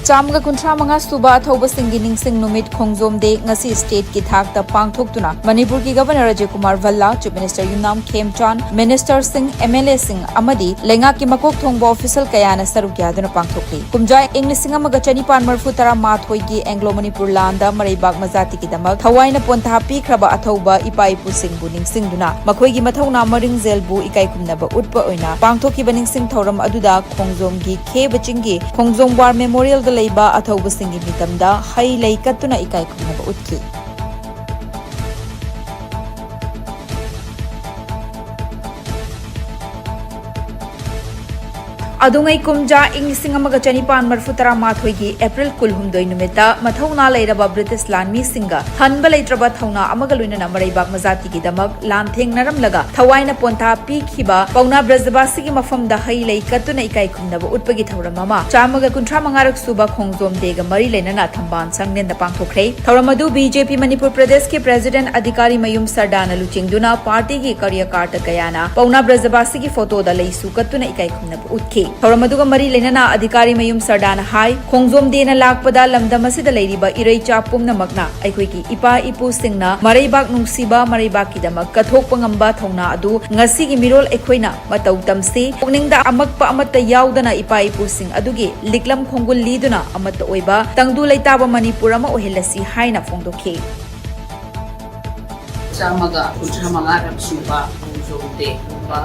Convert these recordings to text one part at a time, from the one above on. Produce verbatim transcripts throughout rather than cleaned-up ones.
ꯆꯥꯝꯃꯒ ꯀꯨꯟꯊ꯭ꯔꯥ ꯃꯉꯥ ꯁꯨꯕ ꯑꯊꯧꯕꯁꯤꯡꯒꯤ ꯅꯤꯡꯁꯤꯡ ꯅꯨꯃꯤꯠ ꯈꯣꯡꯖꯣꯝ ꯗꯦ ꯉꯁꯤ ꯁ꯭ꯇꯦꯠꯀꯤ ꯊꯥꯛꯇ ꯄꯥꯡꯊꯣꯛꯇꯨꯅ ꯃꯅꯤꯄꯨꯔꯒꯤ governor Ajay Kumar ꯚꯜꯂꯥ, chief minister ꯌꯨꯝꯅꯥꯝ ꯈꯦꯝꯆꯥꯟ, ꯃꯤꯅꯤꯁꯇꯔꯁꯤꯡ, ꯑꯦꯝ ꯑꯦꯜ ꯑꯦꯁꯤꯡ ꯑꯃꯗꯤ ꯂꯩꯉꯥꯛꯀꯤ ꯃꯀꯣꯛ ꯊꯣꯡꯕ ꯑꯣꯐꯤꯁꯤꯌꯦꯜ ꯀꯌꯥꯅ ꯁꯔꯨꯛ ꯌꯥꯗꯨꯅ ꯄꯥꯡꯊꯣꯛꯂꯤ꯫ ꯀꯨꯝꯖꯥ ꯏꯪ ꯂꯤꯁꯤꯡ ꯑꯃꯒ ꯆꯅꯤꯄꯥꯟ ꯃꯔꯤꯐꯨ ꯇꯔꯥ ꯃꯥꯊꯣꯏꯒꯤ ꯑꯦꯡꯒ꯭ꯂꯣ ꯃꯅꯤꯄꯨꯔ ꯂꯥꯟꯗ ꯃꯔꯩꯕꯥꯛ ꯃꯖꯥꯇꯤꯒꯤꯗꯃꯛ ꯊꯋꯥꯏꯅ ꯄꯣꯟꯊꯥ ꯄꯤꯈ꯭ꯔꯕ ꯑꯊꯧꯕ ꯏꯄꯥ ꯏꯄꯨꯁꯤꯡꯕꯨ ꯅꯤꯡꯁꯤꯡꯗꯨꯅ ꯃꯈꯣꯏꯒꯤ ꯃꯊꯧꯅꯥ ꯃꯔꯤꯡꯖꯦꯜꯕꯨ ꯏꯀꯥꯏ ꯈꯨꯝꯅꯕ ꯎꯠꯄ ꯑꯣꯏꯅ ꯄꯥꯡꯊꯣꯛꯈꯤꯕ ꯅꯤꯡꯁꯤꯡ ꯊꯧꯔꯝ ꯑꯗꯨꯗ ꯈꯣꯡꯖꯣꯝꯒꯤ ꯈꯦꯕ ꯆꯤꯡꯒꯤ ꯈꯣꯡꯖꯣꯝ ꯋꯥꯔ ꯃꯦꯃꯣꯔꯤꯌꯦꯜꯗ ꯂꯩꯕ ꯑꯊꯧꯕꯁꯤꯡꯒꯤ ꯃꯤꯇꯝꯗ ꯍꯩ ꯂꯩ ꯀꯠꯇꯨꯅ ꯏꯀꯥꯏ ꯈꯨꯝꯅꯕ ꯎꯠꯈꯤ꯫ ꯑꯗꯨꯉꯩ ꯀꯨꯝꯖꯥ ꯏꯪ ꯂꯤꯁꯤꯡ ꯑꯃꯒ ꯆꯅꯤꯄꯥꯟ ꯃꯔꯤꯐꯨ ꯇꯔꯥ ꯃꯥꯊꯣꯏꯒꯤ ꯑꯦꯄ꯭ꯔꯤꯜ ꯀꯨꯟꯍꯨꯝꯗꯣꯏ ꯅꯨꯃꯤꯠꯇ ꯃꯊꯧꯅꯥ ꯂꯩꯔꯕ ꯕ꯭ꯔꯤꯇꯤꯁ ꯂꯥꯟꯃꯤꯁꯤꯡꯒ ꯍꯟꯕ ꯂꯩꯇ꯭ꯔꯕ ꯊꯧꯅꯥ ꯑꯃꯒ ꯂꯣꯏꯅꯅ ꯃꯔꯩꯕꯥꯛ ꯃꯖꯥꯇꯤꯒꯤꯗꯃꯛ ꯂꯥꯟꯊꯦꯡꯅꯔꯝꯂꯒ ꯊꯋꯥꯏꯅ ꯄꯣꯟꯊꯥ ꯄꯤꯈꯤꯕ ꯄꯥꯎꯅꯥ ꯕ꯭ꯔꯖꯕꯥꯁꯤꯒꯤ ꯃꯐꯝꯗ ꯍꯩ ꯂꯩ ꯀꯠꯇꯨꯅ ꯏꯀꯥꯏ ꯈꯨꯝꯅꯕ ꯎꯠꯄꯒꯤ ꯊꯧꯔꯝ ꯑꯃ ꯆꯥꯝꯃꯒ ꯀꯨꯟꯊ꯭ꯔꯥ ꯃꯉꯥꯔꯛ ꯁꯨꯕ ꯈꯣꯡꯖꯣꯝ ꯗꯦꯒ ꯃꯔꯤ ꯂꯩꯅꯅ ꯊꯝꯕꯥꯜ ꯁꯪꯂꯦꯟꯗ ꯄꯥꯡꯊꯣꯛꯈ꯭ꯔꯦ꯫ ꯊꯧꯔꯝ ꯑꯗꯨ ꯕꯤ ꯖꯦ ꯄꯤ ꯃꯅꯤꯄꯨꯔ ꯄ꯭ꯔꯗꯦꯁꯀꯤ ꯄ꯭ꯔꯦꯁꯤꯗꯦꯟꯠ ꯑꯙꯤꯀꯥꯔꯤ ꯃꯌꯨꯝ ꯁꯔꯗꯥꯅ ꯂꯨꯆꯤꯡꯗꯨꯅ ꯄꯥꯔꯇꯤꯒꯤ ꯀꯥꯔꯌꯀꯥꯔꯇ ꯀꯌꯥꯅ ꯄꯥꯎꯅꯥ ꯕ꯭ꯔꯖꯕꯥꯁꯤꯒꯤ ꯐꯣꯇꯣꯗ ꯂꯩꯁꯨ ꯀꯠꯇꯨꯅ ꯏꯀꯥꯏ ꯈꯨꯝꯅꯕ ꯎꯠꯈꯤ꯫ ꯊꯧꯔꯝ ꯑꯗꯨꯒ ꯃꯔꯤ ꯂꯩꯅꯅ ꯑꯙꯤꯀꯥꯔꯤ ꯃꯌꯨꯝ ꯁꯔꯗꯥꯅ ꯍꯥꯏ, ꯈꯣꯡꯖꯣꯝ ꯗꯦꯅ ꯂꯥꯛꯄꯗ ꯂꯝꯗꯝ ꯑꯁꯤꯗ ꯂꯩꯔꯤꯕ ꯏꯔꯩꯆꯥ ꯄꯨꯝꯅꯃꯛꯅ ꯑꯩꯈꯣꯏꯒꯤ ꯏꯄꯥ ꯏꯄꯨꯁꯤꯡꯅ ꯃꯔꯩꯕꯥꯛ ꯅꯨꯡꯁꯤꯕ ꯃꯔꯩꯕꯥꯛꯀꯤꯗꯃꯛ ꯀꯠꯊꯣꯛꯄ ꯉꯝꯕ ꯊꯧꯅꯥ ꯑꯗꯨ ꯉꯁꯤꯒꯤ ꯃꯤꯔꯣꯜ ꯑꯩꯈꯣꯏꯅ ꯃꯇꯧ ꯇꯝꯁꯤ꯫ ꯄꯨꯛꯅꯤꯡꯗ ꯑꯃꯛꯄ ꯑꯃꯠꯇ ꯌꯥꯎꯗꯅ ꯏꯄꯥ ꯏꯄꯨꯁꯤꯡ ꯑꯗꯨꯒꯤ ꯂꯤꯛꯂꯝ ꯈꯣꯡꯒꯨꯜ ꯂꯤꯗꯨꯅ ꯑꯃꯠꯇ ꯑꯣꯏꯕ ꯇꯪꯗꯨ ꯂꯩꯇꯥꯕ ꯃꯅꯤꯄꯨꯔ ꯑꯃ ꯑꯣꯏꯍꯜꯂꯁꯤ ꯍꯥꯏꯅ ꯐꯣꯡꯗꯣꯛꯈꯤ꯫ ꯆꯥꯝꯃꯒ ꯀꯨꯟꯊ꯭ꯔꯥ ꯃꯉꯥꯔꯛ ꯁꯨꯕ ꯈꯣꯡꯖꯣꯝ ꯗꯦ ꯒꯨꯝꯕ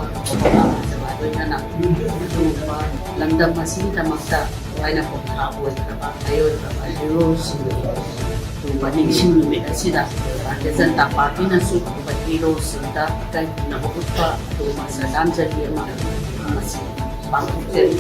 ꯂꯣꯏꯅꯅ ꯑꯗꯨꯒꯨꯝꯕ ꯂꯝꯗꯝ ꯑꯁꯤꯒꯤꯗꯃꯛꯇ ꯊꯋꯥꯏꯅ ꯄꯣꯟꯊꯥ ꯑꯣꯏꯈ꯭ꯔꯕ ꯑꯌꯣꯏꯈ꯭ꯔꯕ ꯍꯤꯔꯣꯁꯤꯡꯒꯤ ꯑꯗꯨꯒꯨꯝꯕ ꯅꯤꯡꯁꯤꯡ ꯅꯨꯃꯤꯠ ꯑꯁꯤꯗ ꯚꯥꯔꯇꯤꯌ ꯖꯅꯇꯥ ꯄꯥꯔꯇꯤꯅꯁꯨ ꯑꯗꯨꯒꯨꯝꯕ ꯍꯤꯔꯣꯁꯤꯡꯗ ꯏꯀꯥꯏ ꯈꯨꯝꯅꯕ ꯎꯠꯄ ꯑꯗꯨꯒꯨꯝꯕ ꯁꯔꯗꯥꯟꯖꯂꯤ ꯑꯃ ꯉꯁꯤ ꯄꯥꯡꯊꯣꯛꯆꯔꯤ꯫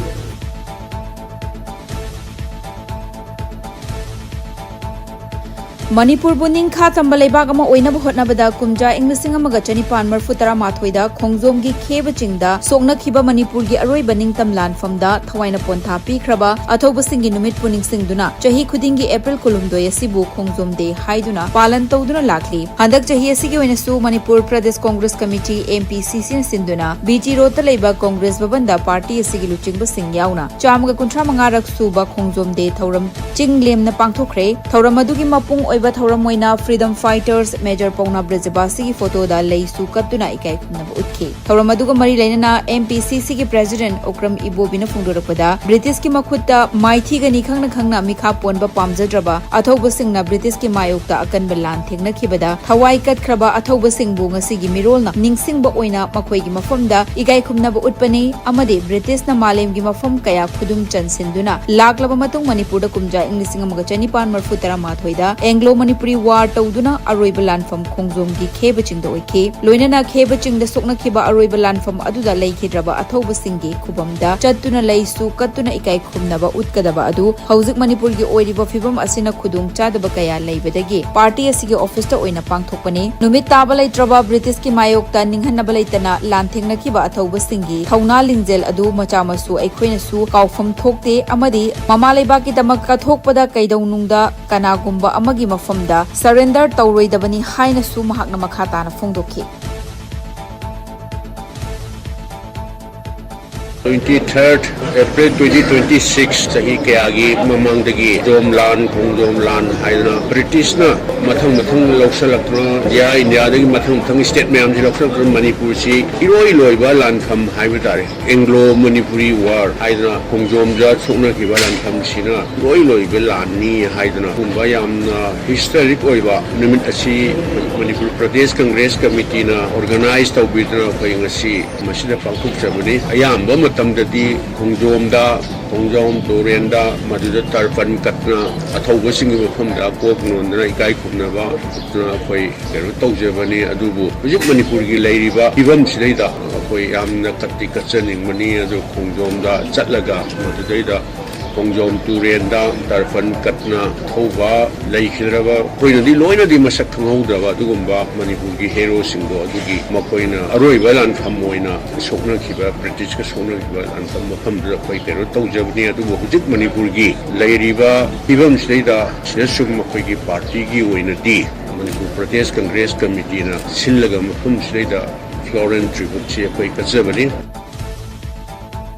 ꯃꯅꯤꯄꯨꯔꯕꯨ ꯅꯤꯡꯈꯥ ꯇꯝꯕ ꯂꯩꯕꯥꯛ ꯑꯃ ꯑꯣꯏꯅꯕ ꯍꯣꯠꯅꯕꯗ ꯀꯨꯝꯖꯥ ꯏꯪ ꯂꯤꯁꯤꯡ ꯑꯃꯒ ꯆꯅꯤꯄꯥꯟ ꯃꯔꯐꯨ ꯇꯔꯥ ꯃꯥꯊꯣꯏꯗ ꯈꯣꯡꯖꯣꯝꯒꯤ ꯈꯦꯕ ꯆꯤꯡꯗ ꯁꯣꯛꯅꯈꯤꯕ ꯃꯅꯤꯄꯨꯔꯒꯤ ꯑꯔꯣꯏꯕ ꯅꯤꯡꯇꯝ ꯂꯥꯟꯐꯝꯗ ꯊꯋꯥꯏꯅ ꯄꯣꯟꯊꯥ ꯄꯤꯈ꯭ꯔꯕ ꯑꯊꯧꯕꯁꯤꯡꯒꯤ ꯅꯨꯃꯤꯠꯄꯨ ꯅꯤꯡꯁꯤꯡꯗꯨꯅ ꯆꯍꯤ ꯈꯨꯗꯤꯡꯒꯤ ꯑꯦꯄ꯭ꯔꯤꯜ ꯀꯨꯟꯍꯨꯝꯗꯣꯏ ꯑꯁꯤꯕꯨ ꯈꯣꯡꯖꯣꯝ ꯗꯦ ꯍꯥꯏꯗꯨꯅ ꯄꯥꯂꯟ ꯇꯧꯗꯨꯅ ꯂꯥꯛꯂꯤ꯫ ꯍꯟꯗꯛ ꯆꯍꯤ ꯑꯁꯤꯒꯤ ꯑꯣꯏꯅꯁꯨ Manipur Pradesh Congress committee, M P ꯁꯤ ꯁꯤꯅ ꯁꯤꯟꯗꯨꯅ ꯕꯤ ꯖꯤ ꯔꯣꯗꯇ ꯂꯩꯕ ꯀꯣꯡꯒ꯭ꯔꯦꯁ ꯚꯕꯟꯗ ꯄꯥꯔꯇꯤ ꯑꯁꯤꯒꯤ ꯂꯨꯆꯤꯡꯕꯁꯤꯡ ꯌꯥꯎꯅ ꯆꯥꯝꯃꯒ ꯀꯨꯟꯊ꯭ꯔꯥ ꯃꯉꯥꯔꯛ ꯁꯨꯕ ꯈꯣꯡꯖꯣꯝ ꯗꯦ ꯊꯧꯔꯝ ꯆꯤꯡ ꯂꯦꯝꯅ ꯄꯥꯡꯊꯣꯛꯈ꯭ꯔꯦ꯫ ꯊꯧꯔꯝ ꯑꯗꯨꯒꯤ ꯃꯄꯨꯡ ꯑꯣꯏꯕ ꯊꯧꯔꯝ ꯑꯣꯏꯅ ꯐ꯭ꯔꯤꯗꯝ ꯐꯥꯏꯇꯔꯁ ꯃꯦꯖꯔ ꯄꯥꯎꯅꯥ ꯕ꯭ꯔꯖꯕꯥꯁꯤꯒꯤ ꯐꯣꯇꯣꯗ ꯂꯩꯁꯨ ꯀꯠꯇꯨꯅ ꯏꯀꯥꯏ ꯈꯨꯝꯅꯕ ꯎꯠꯈꯤ꯫ ꯊꯧꯔꯝ ꯑꯗꯨꯒ ꯃꯔꯤ ꯂꯩꯅꯅ ꯑꯦꯝ ꯄꯤ ꯁꯤ ꯁꯤꯒꯤ ꯄ꯭ꯔꯦꯁꯤꯗꯦꯟꯠ ꯑꯣꯀ꯭ꯔꯝ ꯏꯕꯣꯕꯤꯅ ꯐꯣꯡꯗꯣꯔꯛꯄꯗ, ꯕ꯭ꯔꯤꯇꯤꯁꯀꯤ ꯃꯈꯨꯠꯇ ꯃꯥꯏꯊꯤꯒꯅꯤ ꯈꯪꯅ ꯈꯪꯅ ꯃꯤꯈꯥ ꯄꯣꯟꯕ ꯄꯥꯝꯖꯗ꯭ꯔꯕ ꯑꯊꯧꯕꯁꯤꯡꯅ ꯕ꯭ꯔꯤꯇꯤꯁꯀꯤ ꯃꯥꯌꯣꯛꯇ ꯑꯀꯟꯕ ꯂꯥꯟ ꯊꯦꯡꯅꯈꯤꯕꯗ ꯊꯋꯥꯏ ꯀꯠꯈ꯭ꯔꯕ ꯑꯊꯧꯕꯁꯤꯡꯕꯨ ꯉꯁꯤꯒꯤ ꯃꯤꯔꯣꯜꯅ ꯅꯤꯡꯁꯤꯡꯕ ꯑꯣꯏꯅ ꯃꯈꯣꯏꯒꯤ ꯃꯐꯝꯗ ꯏꯀꯥꯏ ꯈꯨꯝꯅꯕ ꯎꯠꯄꯅꯤ ꯑꯃꯗꯤ ꯕ꯭ꯔꯤꯇꯤꯁꯅ ꯃꯥꯂꯦꯝꯒꯤ ꯃꯐꯝ ꯀꯌꯥ ꯈꯨꯗꯨꯝ ꯆꯟꯁꯤꯟꯗꯨꯅ ꯂꯥꯛꯂꯕ ꯃꯇꯨꯡ ꯃꯅꯤꯄꯨꯔꯗ ꯀꯨꯝꯖꯥ ꯏꯪ ꯂꯤꯁꯤꯡ ꯑꯃꯒ ꯆꯅꯤꯄꯥꯟ ꯃꯔꯐꯨ ꯇꯔꯥ ꯃꯥꯊꯣꯏꯗ ꯑꯦꯡꯒ꯭ꯂꯣ ꯃꯅꯤꯄꯨꯔꯤ ꯋꯥꯔ ꯇꯧꯗꯨꯅ ꯑꯔꯣꯏꯕ ꯂꯥꯟꯐꯝ ꯈꯣꯡꯖꯣꯝꯒꯤ ꯈꯦꯕ ꯆꯤꯡꯗ ꯑꯣꯏꯈꯤ꯫ ꯂꯣꯏꯅꯅ ꯈꯦꯕ ꯆꯤꯡꯗ ꯁꯣꯛꯅꯈꯤꯕ ꯑꯔꯣꯏꯕ ꯂꯥꯟꯐꯝ ꯑꯗꯨꯗ ꯂꯩꯈꯤꯗ꯭ꯔꯕ ꯑꯊꯧꯕꯁꯤꯡꯒꯤ ꯈꯨꯕꯝꯗ ꯆꯠꯇꯨꯅ ꯂꯩꯁꯨ ꯀꯠꯇꯨꯅ ꯏꯀꯥꯏ ꯈꯨꯝꯅꯕ ꯎꯠꯀꯗꯕ ꯑꯗꯨ ꯍꯧꯖꯤꯛ ꯃꯅꯤꯄꯨꯔꯒꯤ ꯑꯣꯏꯔꯤꯕ ꯐꯤꯕꯝ ꯑꯁꯤꯅ ꯈꯨꯗꯣꯡ ꯆꯥꯗꯕ ꯀꯌꯥ ꯂꯩꯕꯗꯒꯤ ꯄꯥꯔꯇꯤ ꯑꯁꯤꯒꯤ ꯑꯣꯐꯤꯁꯇ ꯑꯣꯏꯅ ꯄꯥꯡꯊꯣꯛꯄꯅꯤ꯫ ꯅꯨꯃꯤꯠ ꯇꯥꯕ ꯂꯩꯇ꯭ꯔꯕ ꯕ꯭ꯔꯤꯇꯤꯁꯀꯤ ꯃꯥꯌꯣꯛꯇ ꯅꯤꯡꯍꯟꯅꯕ ꯂꯩꯇꯅ ꯂꯥꯟꯊꯦꯡꯅꯈꯤꯕ ꯑꯊꯧꯕꯁꯤꯡꯒꯤ ꯊꯧꯅꯥ ꯂꯤꯡꯖꯦꯜ ꯑꯗꯨ ꯃꯆꯥ ꯃꯁꯨ ꯑꯩꯈꯣꯏꯅꯁꯨ ꯀꯥꯎꯐꯝ ꯊꯣꯛꯇꯦ ꯑꯃꯗꯤ ꯃꯃꯥ ꯂꯩꯕꯥꯛꯀꯤꯗꯃꯛ ꯀꯠꯊꯣꯛꯄꯗ ꯀꯩꯗꯧꯅꯨꯡꯗ ꯀꯅꯥꯒꯨꯝꯕ ꯑꯃꯒꯤ ꯃꯐꯝꯗ ꯁꯔꯦꯟꯗꯔ ꯇꯧꯔꯣꯏꯗꯕꯅꯤ ꯍꯥꯏꯅꯁꯨ ꯃꯍꯥꯛꯅ ꯃꯈꯥ ꯇꯥꯅ ꯐꯣꯡꯗꯣꯛꯈꯤ꯫ Twenty third April twenty twenty six, ꯆꯍꯤ ꯀꯌꯥꯒꯤ ꯃꯃꯥꯡꯗꯒꯤ ꯖꯣꯝ ꯂꯥꯟ, ꯈꯣꯡꯖꯣꯝ ꯂꯥꯟ ꯍꯥꯏꯗꯅ ꯕ꯭ꯔꯤꯇꯤꯁꯅ ꯃꯊꯪ ꯃꯊꯪ ꯂꯧꯁꯤꯜꯂꯛꯇꯨꯅ ꯏꯟꯗꯤꯌꯥ, ꯏꯟꯗꯤꯌꯥꯗꯒꯤ ꯃꯊꯪ ꯃꯊꯪ ꯁ꯭ꯇꯦꯠ ꯃꯌꯥꯝꯁꯤ ꯂꯧꯁꯤꯜꯂꯛꯇꯨꯅ ꯃꯅꯤꯄꯨꯔꯁꯤ ꯏꯔꯣꯏ ꯂꯣꯏꯕ ꯂꯥꯟꯐꯝ ꯍꯥꯏꯕ ꯇꯥꯔꯦ, ꯑꯦꯡꯒ꯭ꯂꯣ ꯃꯅꯤꯄꯨꯔꯤ ꯋꯥꯔ ꯍꯥꯏꯗꯅ ꯈꯣꯡꯖꯣꯝꯗ ꯁꯣꯛꯅꯈꯤꯕ ꯂꯥꯟꯐꯝꯁꯤꯅ ꯏꯔꯣꯏ ꯂꯣꯏꯕ ꯂꯥꯟꯅꯤ ꯍꯥꯏꯗꯅ ꯀꯨꯝꯕ ꯌꯥꯝꯅ ꯍꯤꯁꯇꯔꯤꯛ ꯑꯣꯏꯕ ꯅꯨꯃꯤꯠ ꯑꯁꯤ ꯃꯅꯤꯄꯨꯔ ꯄ꯭ꯔꯗꯦꯁ ꯀꯪꯒ꯭ꯔꯦꯁ ꯀꯃꯤꯇꯤꯅ ꯑꯣꯔꯒꯅꯥꯏꯖ ꯇꯧꯕꯤꯗꯨꯅ ꯑꯩꯈꯣꯏ ꯉꯁꯤ ꯃꯁꯤꯗ ꯄꯥꯡꯊꯣꯛꯆꯕꯅꯤ꯫ ꯑꯌꯥꯝꯕ ꯃꯇꯝꯗꯗꯤ ꯈꯣꯡꯖꯣꯝꯗ, ꯈꯣꯡꯖꯣꯝ ꯇꯨꯔꯦꯜꯗ ꯃꯗꯨꯗ ꯇꯔꯄꯟ ꯀꯠꯇꯅ ꯑꯊꯧꯕꯁꯤꯡꯒꯤ ꯃꯐꯝꯗ ꯀꯣꯛ ꯅꯣꯟꯗꯅ ꯏꯀꯥꯏ ꯈꯨꯝꯅꯕ ꯎꯠꯇꯨꯅ ꯑꯩꯈꯣꯏ ꯀꯩꯅꯣ ꯇꯧꯖꯕꯅꯤ꯫ ꯑꯗꯨꯕꯨ ꯍꯧꯖꯤꯛ ꯃꯅꯤꯄꯨꯔꯒꯤ ꯂꯩꯔꯤꯕ ꯐꯤꯕꯝꯁꯤꯗꯩꯗ ꯑꯩꯈꯣꯏ ꯌꯥꯝꯅ ꯀꯠꯇꯤ ꯀꯠꯆꯅꯤꯡꯕꯅꯤ꯫ ꯑꯗꯨ ꯈꯣꯡꯖꯣꯝꯗ ꯆꯠꯂꯒ ꯃꯗꯨꯗꯩꯗ ꯈꯣꯡꯖꯣꯝ ꯇꯨꯔꯦꯟꯗ ꯇꯔꯄꯟ ꯀꯠꯅ ꯊꯧꯕ ꯂꯩꯈꯤꯗ꯭ꯔꯕ, ꯑꯩꯈꯣꯏꯅꯗꯤ ꯂꯣꯏꯅꯗꯤ ꯃꯁꯛ ꯈꯪꯍꯧꯗ꯭ꯔꯕ ꯑꯗꯨꯒꯨꯝꯕ ꯃꯅꯤꯄꯨꯔꯒꯤ ꯍꯦꯔꯣꯁꯤꯡꯗꯣ, ꯑꯗꯨꯒꯤ ꯃꯈꯣꯏꯅ ꯑꯔꯣꯏꯕ ꯂꯥꯟꯐꯝ ꯑꯣꯏꯅ ꯁꯣꯛꯅꯈꯤꯕ, ꯕ꯭ꯔꯤꯇꯤꯁꯀ ꯁꯣꯛꯅꯈꯤꯕ ꯂꯥꯟꯐꯝ ꯃꯐꯝꯗꯨꯗ ꯑꯩꯈꯣꯏ ꯀꯩꯅꯣ ꯇꯧꯖꯕꯅꯤ꯫ ꯑꯗꯨꯕꯨ ꯍꯧꯖꯤꯛ ꯃꯅꯤꯄꯨꯔꯒꯤ ꯂꯩꯔꯤꯕ ꯐꯤꯕꯝꯁꯤꯗꯩꯗ ꯁꯤꯗ ꯁꯨꯝ ꯑꯩꯈꯣꯏꯒꯤ ꯄꯥꯔꯇꯤꯒꯤ ꯑꯣꯏꯅꯗꯤ ꯃꯅꯤꯄꯨꯔ ꯄ꯭ꯔꯗꯦꯁ ꯀꯪꯒ꯭ꯔꯦꯁ ꯀꯃꯤꯇꯤꯅ ꯁꯤꯜꯂꯒ ꯃꯐꯝꯁꯤꯗꯩꯗ ꯐ꯭ꯂꯣꯔꯦꯟ ꯇ꯭ꯔꯤꯕꯨꯠꯁꯤ ꯑꯩꯈꯣꯏ ꯀꯠꯆꯕꯅꯤ꯫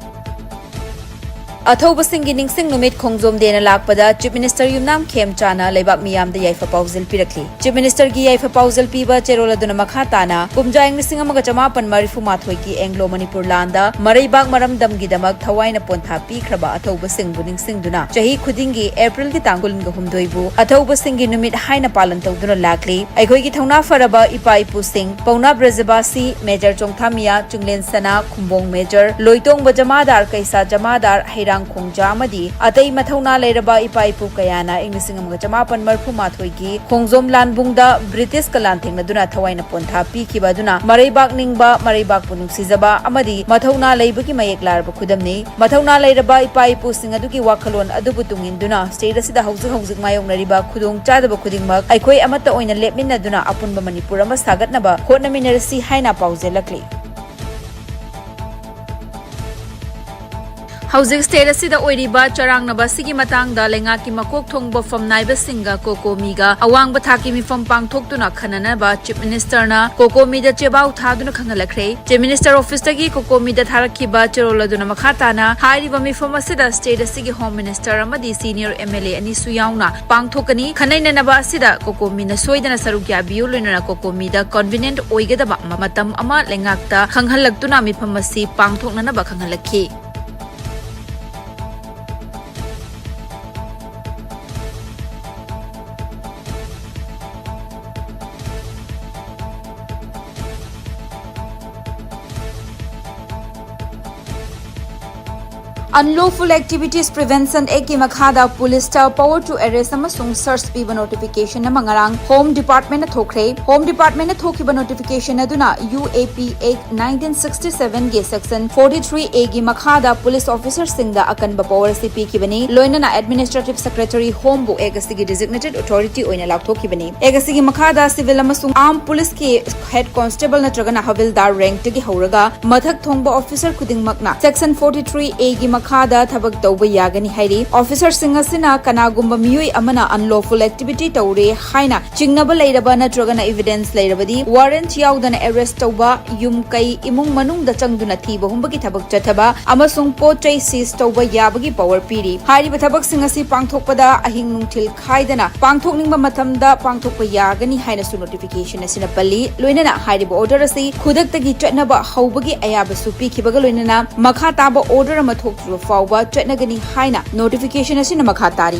ꯑꯊꯧꯕꯁꯤꯡꯒꯤ ꯅꯤꯡꯁꯤꯡ ꯅꯨꯃꯤꯠ ꯈꯣꯡꯖꯣꯝ ꯗꯦꯅ ꯂꯥꯛꯄꯗ ꯆꯤꯐ ꯃꯤꯅꯤꯁꯇꯔ ꯌꯨꯝꯅꯥꯝ ꯈꯦꯝꯆꯥꯅ ꯂꯩꯕꯥꯛ ꯃꯤꯌꯥꯝꯗ ꯌꯥꯏꯐ ꯄꯥꯎꯖꯦꯜ ꯄꯤꯔꯛꯂꯤ꯫ ꯆꯤꯐ ꯃꯤꯅꯤꯁꯇꯔꯒꯤ ꯌꯥꯏꯐ ꯄꯥꯎꯖꯦꯜ ꯄꯤꯕ ꯆꯦꯔꯣꯜ ꯑꯗꯨꯅ ꯃꯈꯥ ꯇꯥꯅ ꯀꯨꯝꯖꯥ ꯏꯪ ꯂꯤꯁꯤꯡ ꯑꯃꯒ ꯆꯃꯥꯄꯟ ꯃꯔꯤꯐꯨ ꯃꯥꯊꯣꯏꯒꯤ ꯑꯦꯡꯒ꯭ꯂꯣ ꯃꯅꯤꯄꯨꯔ ꯂꯥꯟꯗ ꯃꯔꯩꯕꯥꯛ ꯃꯔꯝꯗꯝꯒꯤꯗꯃꯛ ꯊꯋꯥꯏꯅ ꯄꯣꯟꯊꯥ ꯄꯤꯈ꯭ꯔꯕ ꯑꯊꯧꯕꯁꯤꯡꯕꯨ ꯅꯤꯡꯁꯤꯡꯗꯨꯅ ꯆꯍꯤ ꯈꯨꯗꯤꯡꯒꯤ ꯑꯦꯄ꯭ꯔꯤꯜꯒꯤ ꯇꯥꯡ ꯀꯨꯟꯒ ꯍꯨꯝꯗꯣꯏꯕꯨ ꯑꯊꯧꯕꯁꯤꯡꯒꯤ ꯅꯨꯃꯤꯠ ꯍꯥꯏꯅ ꯄꯥꯂꯟ ꯇꯧꯗꯨꯅ ꯂꯥꯛꯂꯤ꯫ ꯑꯩꯈꯣꯏꯒꯤ ꯊꯧꯅꯥ ꯐꯔꯕ ꯏꯄꯥ ꯏꯄꯨꯁꯤꯡ, ꯄꯧꯅꯥ ꯕ꯭ꯔꯖꯕꯥꯁꯤ, ꯃꯦꯖꯔ ꯆꯣꯡꯊꯥꯃꯤꯌꯥ, ꯆꯤꯡꯂꯦꯟ ꯁꯅꯥ, ꯈꯨꯝꯕꯣꯡ ꯃꯦꯖꯔ, ꯂꯣꯏꯇꯣꯡꯕ ꯖꯃꯥꯗꯥꯔ, ꯀꯩꯁꯥ ꯖꯃꯥꯗꯥꯔ, ꯍꯩꯔꯥꯡ ꯈꯣꯡꯖꯥ ꯑꯃꯗꯤ ꯑꯇꯩ ꯃꯊꯧꯅꯥ ꯂꯩꯔꯕ ꯏꯄꯥ ꯏꯄꯨ ꯀꯌꯥꯅ ꯏꯪ ꯂꯤꯁꯤꯡ ꯑꯃꯒ ꯆꯃꯥꯄꯟ ꯃꯔꯤꯐꯨ ꯃꯥꯊꯣꯏꯒꯤ ꯈꯣꯡꯖꯣꯝ ꯂꯥꯟꯕꯨꯡꯗ ꯕ꯭ꯔꯤꯇꯤꯁꯀ ꯂꯥꯟꯊꯦꯡꯅꯗꯨꯅ ꯊꯋꯥꯏꯅ ꯄꯣꯟꯊꯥ ꯄꯤꯈꯤꯕ ꯑꯗꯨꯅ ꯃꯔꯩꯕꯥꯛ ꯅꯤꯡꯕ, ꯃꯔꯩꯕꯥꯛꯄꯨ ꯅꯨꯡꯁꯤꯖꯕ ꯑꯃꯗꯤ ꯃꯊꯧꯅꯥ ꯂꯩꯕꯒꯤ ꯃꯌꯦꯛ ꯂꯥꯔꯕ ꯈꯨꯗꯝꯅꯤ꯫ ꯃꯊꯧꯅꯥ ꯂꯩꯔꯕ ꯏꯄꯥ ꯏꯄꯨꯁꯤꯡ ꯑꯗꯨꯒꯤ ꯋꯥꯈꯜꯂꯣꯟ ꯑꯗꯨꯕꯨ ꯇꯨꯡꯏꯟꯗꯨꯅ ꯁ꯭ꯇꯦꯠ ꯑꯁꯤꯗ ꯍꯧꯖꯤꯛ ꯍꯧꯖꯤꯛ ꯃꯥꯌꯣꯛꯅꯔꯤꯕ ꯈꯨꯗꯣꯡ ꯆꯥꯗꯕ ꯈꯨꯗꯤꯡꯃꯛ ꯑꯩꯈꯣꯏ ꯑꯃꯠꯇ ꯑꯣꯏꯅ ꯂꯦꯞꯃꯤꯟꯅꯗꯨꯅ ꯑꯄꯨꯟꯕ ꯃꯅꯤꯄꯨꯔ ꯑꯃ ꯁꯥꯒꯠꯅꯕ ꯍꯣꯠꯅꯃꯤꯟꯅꯔꯁꯤ ꯍꯥꯏꯅ ꯄꯥꯎꯖꯦꯜꯂꯛꯂꯤ꯫ ꯍꯧꯖꯤꯛ ꯁ꯭ꯇꯦꯠ ꯑꯁꯤꯗ ꯑꯣꯏꯔꯤꯕ ꯆꯔꯥꯡꯅꯕ ꯑꯁꯤꯒꯤ ꯃꯇꯥꯡꯗ ꯂꯩꯉꯥꯛꯀꯤ ꯃꯀꯣꯛ ꯊꯣꯡꯕ ꯐꯝꯅꯥꯏꯕꯁꯤꯡꯒ ꯀꯣꯀꯣꯃꯤꯒ ꯑꯋꯥꯡꯕ ꯊꯥꯛꯀꯤ ꯃꯤꯐꯝ ꯄꯥꯡꯊꯣꯛꯇꯨꯅ ꯈꯟꯅꯅꯕ ꯆꯤꯐ ꯃꯤꯅꯤꯁꯇꯔꯅ ꯀꯣꯀꯣꯃꯤꯗ ꯆꯦꯕꯥꯎ ꯊꯥꯗꯨꯅ ꯈꯪꯍꯜꯂꯛꯈ꯭ꯔꯦ꯫ ꯆꯤꯐ ꯃꯤꯅꯤꯁꯇꯔ ꯑꯣꯐꯤꯁꯇꯒꯤ ꯀꯣꯀꯣꯃꯤꯗ ꯊꯥꯔꯛꯈꯤꯕ ꯆꯦꯔꯣꯜ ꯑꯗꯨꯅ ꯃꯈꯥ ꯇꯥꯅ ꯍꯥꯏꯔꯤꯕ ꯃꯤꯐꯝ ꯑꯁꯤꯗ ꯁ꯭ꯇꯦꯠ ꯑꯁꯤꯒꯤ ꯍꯣꯝ ꯃꯤꯅꯤꯁꯇꯔ ꯑꯃꯗꯤ ꯁꯤꯅꯤꯌꯔ ꯑꯦꯝ ꯑꯦꯜ ꯑꯦ ꯑꯅꯤꯁꯨ ꯌꯥꯎꯅ ꯄꯥꯡꯊꯣꯛꯀꯅꯤ꯫ ꯈꯟꯅꯩꯅꯅꯕ ꯑꯁꯤꯗ ꯀꯣꯀꯣꯃꯤꯅ ꯁꯣꯏꯗꯅ ꯁꯔꯨꯛ ꯌꯥꯕꯤꯌꯨ, ꯂꯣꯏꯅꯅ ꯀꯣꯀꯣꯃꯤꯗ ꯀꯟꯚꯤꯅꯦꯟꯠ ꯑꯣꯏꯒꯗꯕ ꯃꯇꯝ ꯑꯃ ꯂꯩꯉꯥꯛꯇ ꯈꯪꯍꯜꯂꯛꯇꯨꯅ ꯃꯤꯐꯝ ꯑꯁꯤ ꯄꯥꯡꯊꯣꯛꯅꯅꯕ ꯈꯪꯍꯜꯂꯛꯈꯤ꯫ Unlawful Activities Prevention Act ꯀꯤ ꯃꯈꯥꯗ ꯄꯨꯂꯤꯁꯇ power to arrest ꯑꯃꯁꯨꯡ search ꯄꯤꯕ notification ꯑꯃ ꯉꯔꯥꯡ Home Department ꯅ ꯊꯣꯛꯈ꯭ꯔꯦ꯫ Home Department ꯅ ꯊꯣꯛꯈꯤꯕ notification ꯑꯗꯨꯅ U A P Act nineteen sixty seven ꯒꯤ section forty three A ꯒꯤ ꯃꯈꯥꯗ police officer ꯁꯤꯡꯗ ꯑꯀꯟꯕ power ꯑꯁꯤ ꯄꯤꯈꯤꯕꯅꯤ꯫ ꯂꯣꯏꯅꯅ Administrative Secretary Home ꯕꯨ Act ꯑꯁꯤꯒꯤ designated authority ꯑꯣꯏꯅ ꯂꯥꯎꯊꯣꯛꯈꯤꯕꯅꯤ꯫ Act ꯑꯁꯤꯒꯤ ꯃꯈꯥꯗ civil ꯑꯃꯁꯨꯡ armed police ꯀꯤ head constable ꯅꯠꯇ꯭ꯔꯒꯅ havildar rank ꯇꯒꯤ ꯍꯧꯔꯒ ꯃꯊꯛ ꯊꯣꯡꯕ officer ꯈꯨꯗꯤꯡꯃꯛꯅ section forty three A ꯒꯤ ꯃꯈꯥꯗ ꯊꯕꯛ ꯇꯧꯕ ꯌꯥꯒꯅꯤ ꯍꯥꯏꯔꯤ꯫ Officer ꯁꯤꯡ ꯑꯁꯤꯅ ꯀꯅꯥꯒꯨꯝꯕ ꯃꯤꯑꯣꯏ ꯑꯃꯅ unlawful activity ꯇꯧꯔꯦ ꯍꯥꯏꯅ ꯆꯤꯡꯅꯕ ꯂꯩꯔꯕ ꯅꯠꯇ꯭ꯔꯒꯅ evidence ꯂꯩꯔꯕꯗꯤ warrant ꯌꯥꯎꯗꯅ arrest ꯇꯧꯕ, ꯌꯨꯝ ꯀꯩ ꯏꯃꯨꯡ ꯃꯅꯨꯡꯗ ꯆꯪꯗꯨꯅ ꯊꯤꯕ ꯍꯨꯝꯕꯒꯤ ꯊꯕꯛ ꯆꯠꯊꯕ ꯑꯃꯁꯨꯡ ꯄꯣꯠ ꯆꯩ seize ꯇꯧꯕ ꯌꯥꯕꯒꯤ power ꯄꯤꯔꯤ꯫ ꯍꯥꯏꯔꯤꯕ ꯊꯕꯛꯁꯤꯡ ꯑꯁꯤ ꯄꯥꯡꯊꯣꯛꯄꯗ ꯑꯍꯤꯡ ꯅꯨꯡꯊꯤꯜ ꯈꯥꯏꯗꯅ ꯄꯥꯡꯊꯣꯛꯅꯤꯡꯕ ꯃꯇꯝꯗ ꯄꯥꯡꯊꯣꯛꯄ ꯌꯥꯒꯅꯤ ꯍꯥꯏꯅꯁꯨ notification ꯑꯁꯤꯅ ꯄꯜꯂꯤ꯫ ꯂꯣꯏꯅꯅ ꯍꯥꯏꯔꯤꯕ order ꯑꯁꯤ ꯈꯨꯗꯛꯇꯒꯤ ꯆꯠꯅꯕ ꯍꯧꯕꯒꯤ ꯑꯌꯥꯕꯁꯨ ꯄꯤꯈꯤꯕꯒ ꯂꯣꯏꯅꯅ ꯃꯈꯥ ꯇꯥꯕ order ꯑꯃ ꯊꯣꯛꯇ꯭ꯔꯤꯕ ꯐꯥꯎꯕ ꯆꯠꯅꯒꯅꯤ ꯍꯥꯏꯅ notification ꯑꯁꯤꯅ ꯃꯈꯥ ꯇꯥꯔꯤ꯫